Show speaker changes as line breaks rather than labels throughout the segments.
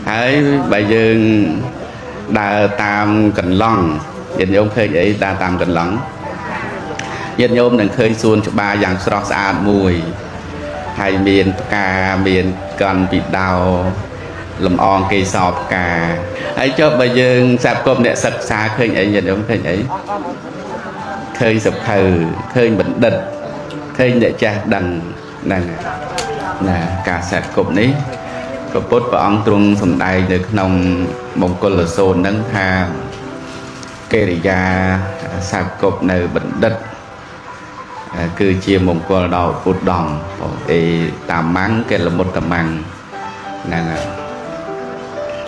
ហើយបើយើងដើរតាមកន្លង់ញាតិញោមឃើញអីដើរតាមកន្លង់ញាតិញោមនឹងឃើញសួនច្បារយ៉ាងស្រស់ស្អាតមួយហើយមានផ្កាមានកន់ពីដោលំអងកេសរផ្កាហើយចុះបើយើងសាបគប់អ្នកសិក្សាឃើញអីញាតិញោមឃើញអីឃើញសភៅឃើញបណ្ឌិតឃើញអ្នកចេះដឹងហ្នឹងណាការសាបគប់នេះព្រះពុទ្ធព្រះអង្គទ្រង់សម្ដែងនៅក្នុងមង្គលសូត្រហ្នឹងថាកិរិយាសាបគប់នៅបណ្ឌិតគឺជាមង្គលដល់ពុទ្ធដងអេតាម៉ាំងកិលមុតតាម៉ាំងហ្នឹង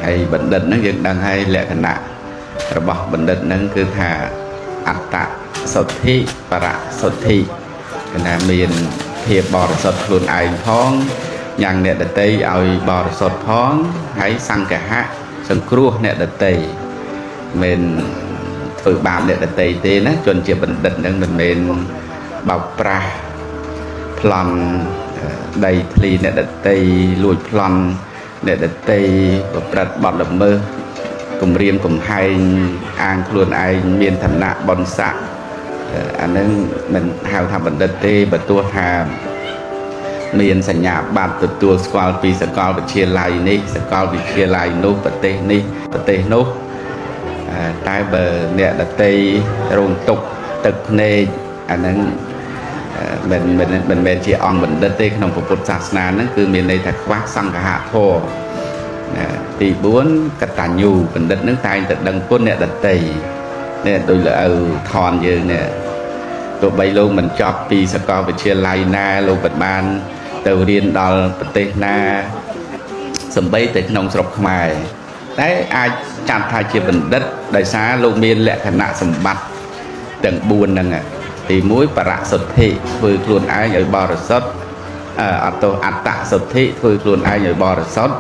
ហើយបណ្ឌិតហ្នឹងយើងដឹងហើយលក្ខណៈរបស់បណ្ឌិតហ្នឹងគឺថាអត្តសុទ្ធិបរសុទ្ធិគឺថាមានភាពបរិសុទ្ធខ្លួនឯងផងញ៉ាំងអ្នកដតីឲ្យបរិសុទ្ធផងហើយសង្កហៈសង្គ្រោះអ្នកដតីមិនធ្វើបាបអ្នកដតីទេណាជនជាបណ្ឌិតហ្នឹងមិនមែនបោកប្រាស់ប្លន់ដីធ្លីអ្នកដតីលួចប្លន់អ្នកដតីប្រព្រឹត្តបទល្មើសគំរាមកំហែងអាងខ្លួនឯងមានឋានៈបុណ្យស័ក្តិអានឹងមិនហៅថាបណ្ឌិតទេបើទោះថាមានសញ្ញាបត្រទទួលស្គាល់ពីសាកលវិទ្យាល័យនេះសាកលវិទ្យាល័យនោះប្រទេសនេះប្រទេសនោះតែបើអ្នកដតីរងទុក្ខទឹកភ្នែកអានឹងមិនមែនជាអង្គបណ្ឌិតទេក្នុងពុទ្ធសាសនាហ្នឹងគឺមានន័យថាខ្វះសង្ឃហធម៌ទី4កតញ្ញូបណ្ឌិតហ្នឹងតែងតែដឹងគុណអ្នកដតីនេះដូចលោកឪថនយើងនេះទោះបីលោកមិនចប់ពីសាកលវិទ្យាល័យណាលោកមិនបានទៅរៀនដល់ប្រទេសណាសំបីតែក្នុងស្រុកខ្មែរតែអាចចាត់ថាជាបណ្ឌិតដោយសារលោកមានលក្ខណៈសម្បត្តិទាំង4ហ្នឹងទី1បរសុទ្ធិធ្វើខ្លួនឯងឲ្យបរិសុទ្ធអត្តអត្តសុទ្ធិធ្វើខ្លួនឯងឲ្យបរិសុទ្ធ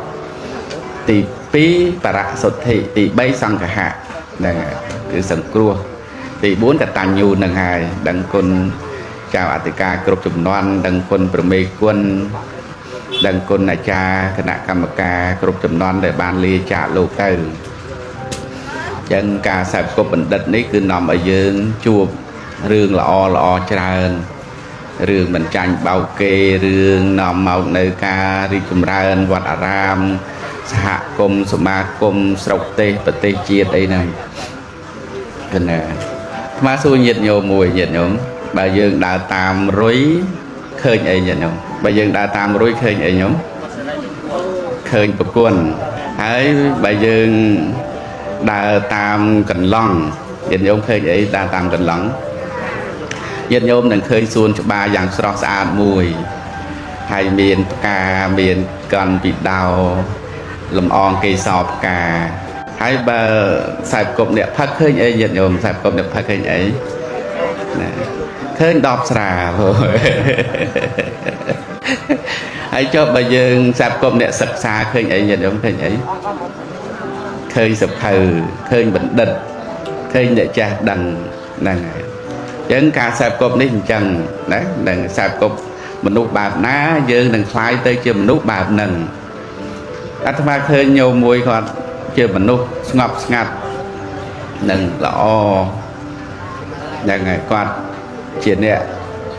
ទី2បរសុទ្ធិទី3សង្ឃហៈហ្នឹងគឺសង្គ្រោះទី4កតញ្ញូនឹងហើយដឹងគុណចៅអធិការគ្រប់ចំនួនដឹងគុណប្រមេគុណដឹងគុណអាចារ្យគណៈកម្មការគ្រប់ចំនួនដែលបានលាចាកលោកទៅអញ្ចឹងការសាបគប់បណ្ឌិតនេះគឺនាំឲ្យយើងជួបរឿងល្អល្អច្រើនរឿងមិនចាញ់បោកគេរឿងនាំមកនៅការរីកចម្រើនវត្តអារាមសហគមន៍សមាគមស្រុកទេសប្រទេសជាតិអីហ្នឹងគណាអាត្មាសួរញាតិញោមមួយញាតិញោមបើយើងដើរតាមរុយឃើញអីញាតិញោមបើយើងដើរតាមរុយឃើញអីញោមឃើញប្រគុណហើយបើយើងដើរតាមកន្លង់ញាតិញោមឃើញអីដើរតាមកន្លង់ញាតិញោមនឹងឃើញសួនច្បារយ៉ាងស្រស់ស្អាតមួយហើយមានផ្កាមានកន់ពីដោលំអងកេសរផ្កាហើយបើខ្សែគប់អ្នកផឹកឃើញអីញាតិញោមខ្សែគប់អ្នកផឹកឃើញអីណាឃើញដបស្រាហើយចុះបើយើងខ្សែគប់អ្នកសិក្សាឃើញអីញាតិញោមឃើញអីឃើញសភៅឃើញបណ្ឌិតឃើញអ្នកចេះដឹងហ្នឹងហើយអញ្ចឹងការខ្សែគប់នេះអញ្ចឹងណានឹងខ្សែគប់មនុស្សបែបណាយើងនឹងក្លាយទៅជាមនុស្សបែបហ្នឹងអាត្មាឃើញញោមមួយគាត់ជាមនុស្សស្ងប់ស្ងាត់និងល្អហ្នឹងហើយគាត់ជាអ្នក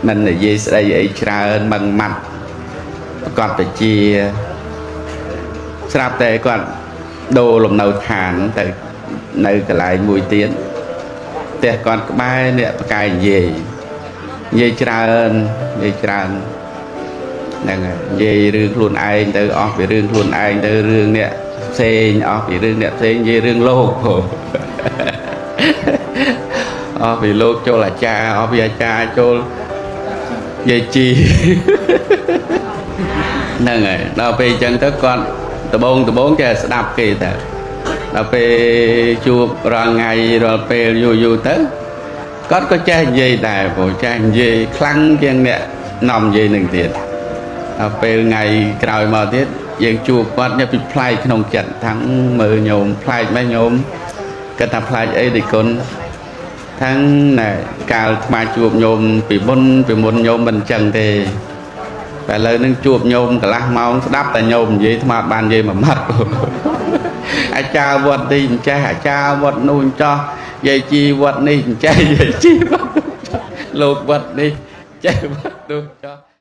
មិននិយាយស្ដីអីច្រើនមឹងម៉ាត់ប្រកបតែជាស្រាប់តែគាត់ដូរលំនៅឋានទៅនៅកន្លែងមួយទៀតផ្ទះគាត់ក្បែរអ្នកបកាយនិយាយច្រើននិយាយច្រើនហ្នឹងហើយនិយាយរឿងខ្លួនឯងទៅអស់ពីរឿងខ្លួនឯងទៅរឿងអ្នកផ្សេងអស់ពីរឿងអ្នកផ្សេងនិយាយរឿងលោកអស់ពីលោកចូលអាចារ្យអស់ពីអាចារ្យចូលយាយជីហ្នឹងហើយដល់ពេលអញ្ចឹងទៅគាត់ដបងចេះស្ដាប់គេទៅដល់ពេលជួបរាល់ថ្ងៃរាល់ពេលយូរយូរទៅគាត់ក៏ចេះនិយាយដែរព្រោះចេះនិយាយខ្លាំងជាងអ្នកនាំនិយាយនឹងទៀតដល់ពេលថ្ងៃក្រោយមកទៀតយើងជួបគាត់នេះពីប្លែកក្នុងចិត្តថាមើលញោមប្លែកម៉េចញោមគាត់ថាប្លែកអីទេគុណทั้งណែកាលអាត្មាជួបញោមពីមុនញោមមិនអញ្ចឹងទេតែឥឡូវនឹងជួបញោមកន្លះម៉ោងស្ដាប់តែញោមនិយាយអាត្មាបាននិយាយមួយម៉ាត់ អាចារ្យវត្តនេះអញ្ចេះអាចារ្យវត្តនោះអញ្ចោះយាយជីវត្តនេះអញ្ចេះយាយជីវត្តនោះចោះលោកវត្តនេះចេះវត្តនោះចោះ។